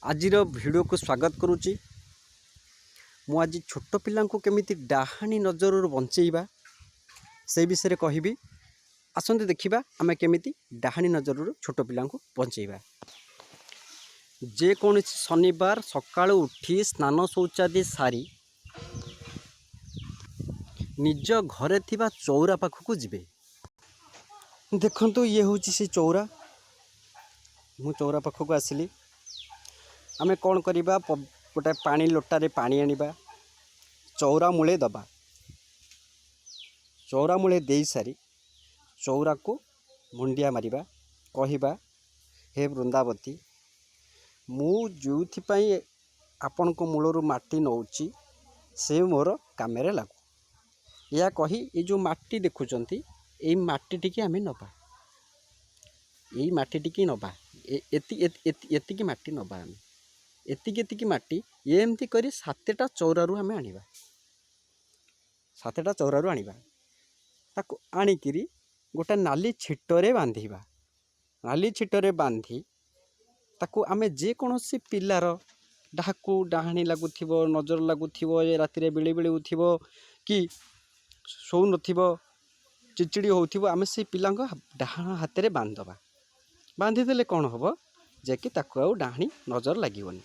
ଆଜିର ଭିଡ଼ିଓକୁ ସ୍ୱାଗତ କରୁଛି। ମୁଁ ଆଜି ଛୋଟ ପିଲାଙ୍କୁ କେମିତି ଡାହାଣୀ ନଜରରୁ ବଞ୍ଚେଇବା, ସେଇ ବିଷୟରେ କହିବି। ଆସନ୍ତୁ ଦେଖିବା, ଆମେ କେମିତି ଡାହାଣୀ ନଜରରୁ ଛୋଟ ପିଲାଙ୍କୁ ବଞ୍ଚେଇବା। ଯେକୌଣସି ଶନିବାର ସକାଳୁ ଉଠି ସ୍ନାନ ଶୌଚାଦି ସାରି ନିଜ ଘରେ ଥିବା ଚଉରା ପାଖକୁ ଯିବେ। ଦେଖନ୍ତୁ, ଇଏ ହେଉଛି ସେ ଚଉରା। ମୁଁ ଚଉରା ପାଖକୁ ଆସିଲି। ଆମେ କ'ଣ କରିବା? ଗୋଟେ ପାଣି ଲୋଟାରେ ପାଣି ଆଣିବା, ଚଉରା ମୂଳେ ଦେବା। ଚଉରା ମୂଳେ ଦେଇସାରି ଚଉରାକୁ ମୁଣ୍ଡିଆ ମାରିବା, କହିବା, "ହେ ବୃନ୍ଦାବତୀ, ମୁଁ ଯେଉଁଥିପାଇଁ ଆପଣଙ୍କ ମୂଳରୁ ମାଟି ନେଉଛି, ସେ ମୋର କାମରେ ଲାଗୁ।" ଏହା କହି ଏ ଯେଉଁ ମାଟି ଦେଖୁଛନ୍ତି, ଏଇ ମାଟି ଟିକେ ଆମେ ନେବା। ଏଇ ମାଟି ଟିକେ ନେବା, ଏତିକି ମାଟି ନେବା ଆମେ। ଏତିକି ଏତିକି ମାଟି ଏମିତି କରି ସାତଟା ଚଉରାରୁ ଆମେ ଆଣିବା। ସାତଟା ଚଉରାରୁ ଆଣିବା। ତାକୁ ଆଣିକିରି ଗୋଟେ ନାଲି ଛିଟରେ ବାନ୍ଧିବା। ନାଲି ଛିଟରେ ବାନ୍ଧି ତାକୁ ଆମେ ଯେକୌଣସି ପିଲାର ଯାହାକୁ ଡାହାଣୀ ଲାଗୁଥିବ, ନଜର ଲାଗୁଥିବ, ଏ ରାତିରେ ବିଳି ବିଳିଉଥିବ କି ଶୋଉନଥିବ, ଚିଡ଼ଚିଡ଼ି ହେଉଥିବ, ଆମେ ସେଇ ପିଲାଙ୍କ ଡାହାଣ ହାତରେ ବାନ୍ଧିଦେବା। ବାନ୍ଧିଦେଲେ କ'ଣ ହେବ ଯେ କି ତାକୁ ଆଉ ଡାହାଣୀ ନଜର ଲାଗିବନି।